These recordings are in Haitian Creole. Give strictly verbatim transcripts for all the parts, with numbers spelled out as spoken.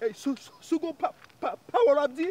Ey, sou, sou, sou gon pa, pa, pawòl w ap di,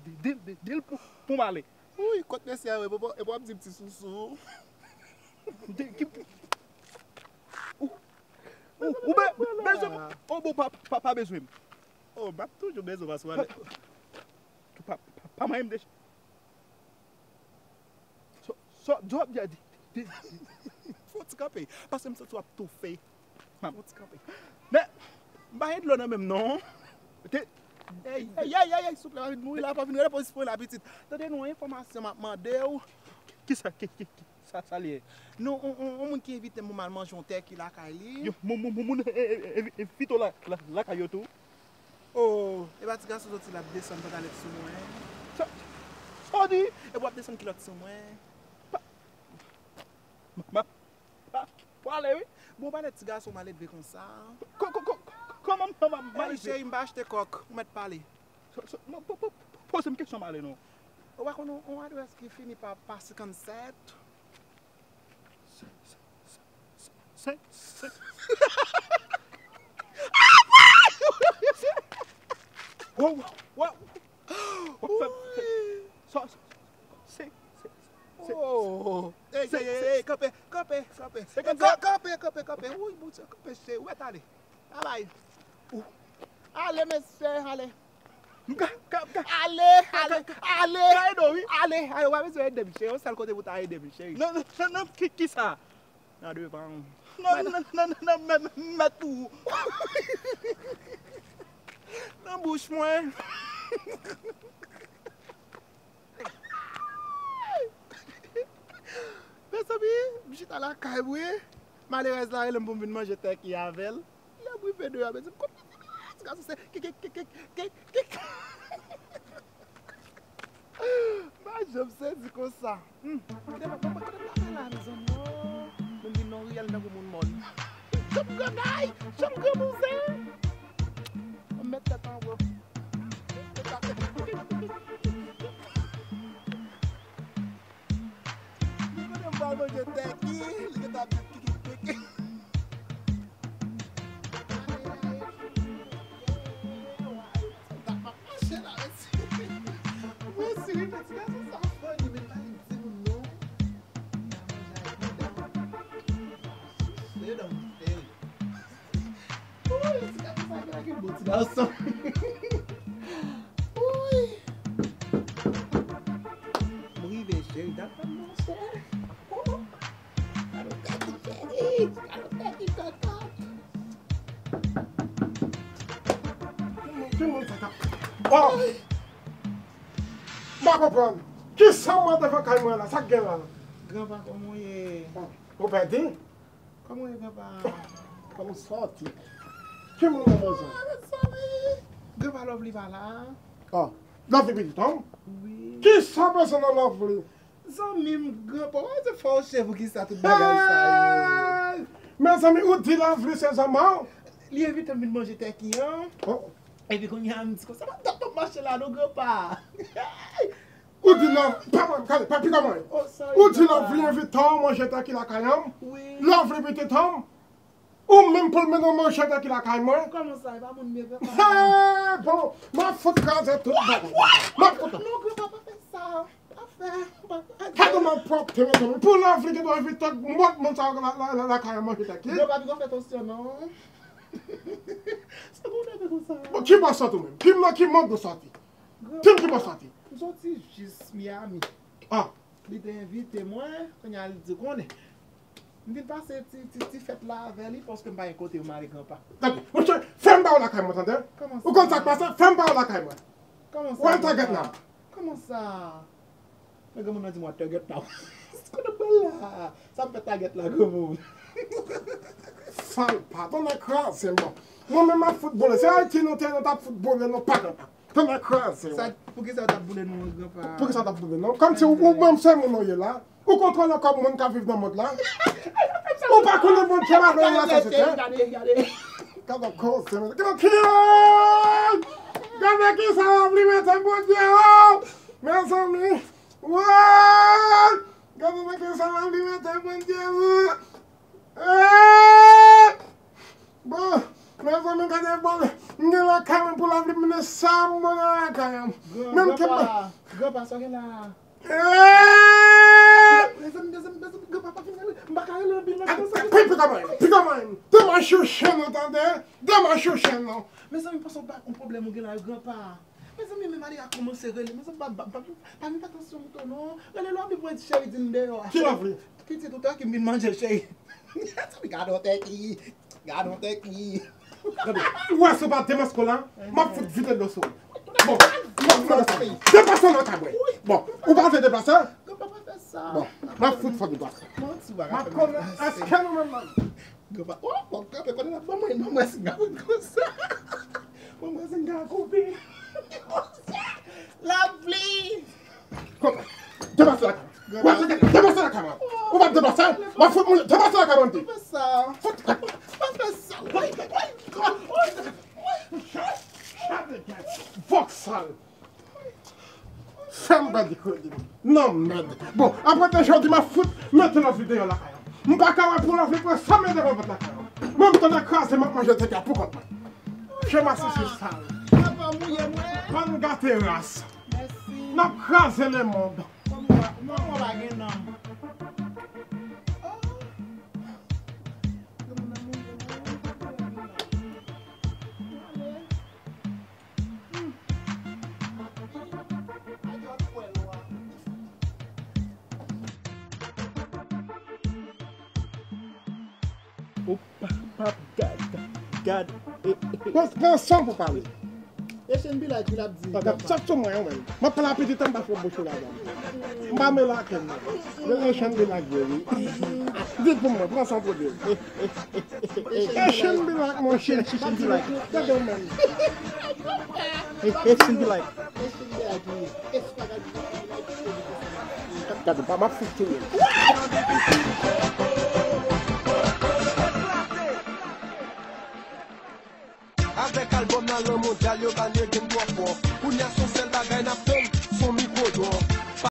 di, di, di, di l pou, pou m ale. Wi, kot mesye a, wi, epi w ap di m ti sousou. Ou, ou, ou be-, bezwen m? O bon, pa, pa, pa bezwen m. O, m ap toujou bezwen w paske w ale. Pa, pa, pa manyen m deja. Sa w ap di a di. Fò w ti kanpe, paske m santi w ap toufe. Fò w ti kanpe. Men, m pa gen dlo nan men m non. Ey, ey, ey, ey, ey, souple, pa vin mouri la, pa vin rele polis pou la, pitit. Tande non, enfòmasyon m ap mande w. Kisa, ki, ki, ki, sa, sa li ye? Non, on, on, on moun ki envite m pou m al manje yon tèki lakay li. Yo, moun, moun, moun, moun, e, e, e, envite w la, la, lakay yo tou? Oh, e pa ti gason soti l ap desann pantalèt sou mwen. Sa, sa w di? E w ap desann kilòt sou mwen. Pa, ma, ma, pa, pwale wi. Bon, pa lè ti gason maledve konsa. Ko, ko, ko, kòman m, ma, ma, Ey, maledve? Cheri, m pa achte kòk, ou mèt pale. So, so, non, po, po, po, poze m kesyon m ale non. Ou pa konn yon, yon adrès ki fini pa, pa senkannsèt? Sen, sen, sen. Wow, wow. W ap fè m, sa, sa, se, se, se, Oh. Ey, se, ey, ey, se, ey, kanpe, kanpe, kanpe. Se Ey, konsa. Kanpe, kanpe, kanpe. Woy, Bondye, kanpe, cheri. Ou mèt ale. Travay. Ou. Ale, mesye, ale. M ka, ka, ka, Ale, ka, ale, ka, ka, ale. Ka ede w, wi. Ale, ale, w pa bezwen ede m, cheri. Yon sèl kote pou ta ede m, cheri. Non, non, non, non, ki, ki sa? Nan devan. Non, non, non, non, non, mèt, mèt pou ou. Nan bouch mwen. Mezanmi, m chita lakay mwen. Malerèz la rele m pou m vin manje tèki avè l. Lè m rive deyò, mezanmi, kot ti gason se kik, kik, kik, kik, kik, kik. M pa janm sezi konsa. Hmm. Kote m, kote m lakay la, mezanmi? Oh, moun vin nan riyèl tankou moun mòn. Janm grangay, janm granmouze. Mwen met tèt anwo. Li konnen m pral manje tèki, li gentan ap di kiki kiki. Mwen si wi, men ti gason sa funny, men pa li di moun non. Li a manje ak medam. Sou se dan m fè wi. Woy, ti gason sa gen lage bon ti gason. Woy. M rive, cheri, dat pa m monchè. Oh. Gade tèt li, cheri. Gade tèt li, kakak. Ki moun, ki moun sa t ap. Oh! M pa konprann. Kisa m ap fè kay mwen la? Sa k gen la? Granpa, kòman w ye? Ou pèdi? Kòman w ye, granpa? Kòman w sòti? Ki moun nan bezwen? Ah, mezanmi! Granpa Lovely pa la. Oh, Lovely pitit an? Wi. Kisa w bezwen nan Lovely? Zanmi m, granpa, w se fòche poukisa tout bagay sa yo? Hey! Mezanmi, ou di Lovely se zanmi w? Li envite m vin manje tèki an. Oh. Epi kounye a m di konsa, m ap mache la non, granpa. Ou di Lovely, pa mwen, gade, pa piga mwen. Oh, sorry, granpa. Ou di Lovely envite w manje tèki lakay an? Wi. Lovely pitit an? Ou menm pou l mennen w manje tèki lakay mwen? Kòman sa, e pa moun m ye, papa? Hey, bon, m ap fout kraze tout bagay. What? M ap fout. Non, granpa, pa fè sa. Pa fè, pa fè. Gade malpwòpte, mezanmi. Pou Lovely gen dwa envite mòd moun sa yo la, la, la, lakay an manje tèki. Granpa, piga fè tansyon, non. Sa pou w nève konsa? Bon, ki bò w soti ou menm? Ki, nan ki mond ou soti? Di m ki bò w soti. M soti jis Miami. Ah. Li te envite mwen, kounye a li di, konnen. M vin pase ti, ti, ti fèt la avè li, paske m pa gen kote pou m ale, granpa. Tande, monchè, fè m ba w lakay mwen, tande? Kòman sa? Ou konn sa k pase? Fè m ba w lakay mwen. Kòman sa? Ou wè l tagèt la? Kòman sa? Men granmoun nan di mwen tagèt la. Kote m pral la? Sa m fè tagèt la, granmoun? Sa l pa, tande kraze m, bon. Mwen menm m ap fout boule. Se Ayiti nou te ye, nou t ap fout boule, nou pa gen pa. Tande kraze, wi. Sa, poukisa w t ap boule nou an, granpa? Poukisa w t ap boule nou? Kòmsi ou, ou menm se moun ou ye la. Ou kontwole kòb moun k ap viv nan mond la. Ou pa konnen Bondye malè nan sosyete. Gade, gade. Gade koze, men. Gade ki, gade kisa Lovely mete Bondye, oh! Mezanmi. Woy! Gade nan kisa Lovely mete Bondye, oh! Eh! Bon, mezanmi, gade bòl. M gen lakay mwen pou Lovely mennen sa m mwen nan lakay an. Menm ke granpa, granpa, sa w gen la? Eh! Mezanmi, mezanmi, mezanmi, granpa, pa fin rele. M pa ka rele anpil nan sa. Pi, pi kòman? Pi kòman? Demen chouchen nou, tande? Demen chouchen nou. Mezanmi, panse w pa yon pwoblèm ou gen la, granpa. Mezanmi, men Maria kòmanse rele. Mezanmi, pa, pa, pa, pa met atansyon mouton non. Rele Lovely pou di cheri di m deyò a. Ki Lovely? Pitit ou tèki m vin manje cheri. Mezanmi, gade yon tèki. Gade yon tèki. Gade, ou wè si w pa demaske w la, m ap fout vide dlo sou ou. Bon, m ap fout dlo sou ou. Deplase w nan kay mwen. Bon, ou pa vle deplase? Granpa, pa fè sa. Bon, m ap fout fè w deplase. Manti, w pa ka fè m deplase. M ap konnen èske nou menm nan. Granpa, oh, bon, kanpe kote la, ban mwen, ban mwen singa konsa. Ban mwen singa koupe. Lovely. Konsa. Deplase lakay mwen. Granpa. Deplase lakay mwen. Ou pa deplase? W ap fout moun deplase lakay mwen, m di. Pa fè sa. Fout. Pa fè sa. Woy, woy, woy, woy. Vòksal. Fè m pèdi kredi m. Non, mèd. Bon, apre de jodi, m ap fout mete Lovely deyò lakay an. M pa ka wè pou Lovely pran san mèt devan pòt lakay an. Mwen, m tande kraze, m ap manje tèt a pou kont mwen. Che masisi sal. Papa mouye mwen. Bann gate ras. Mèsi. N ap kraze lemonn. Kòman w pa, kòman w pa gen nanm? Oh. Ou pa, pa, gad, gad, e, e, e. Pran, pran san pou pale. Asian be like, wi, l ap di. Gad, sòt sou mwen, wi. M ap pale a pitit an, m pa fè bouch ou ladan. M pa mele ak non. Asian be like, wi. Di pou mwen, pran san pou di. Asian be like, monchè. Asian be like. Gade w menm. Asian be like. Gade, pa m ap fout touye. Avèk albòm nan, lanmou dal yo ba l, yo gen twò fò. Kounye a se yon sèl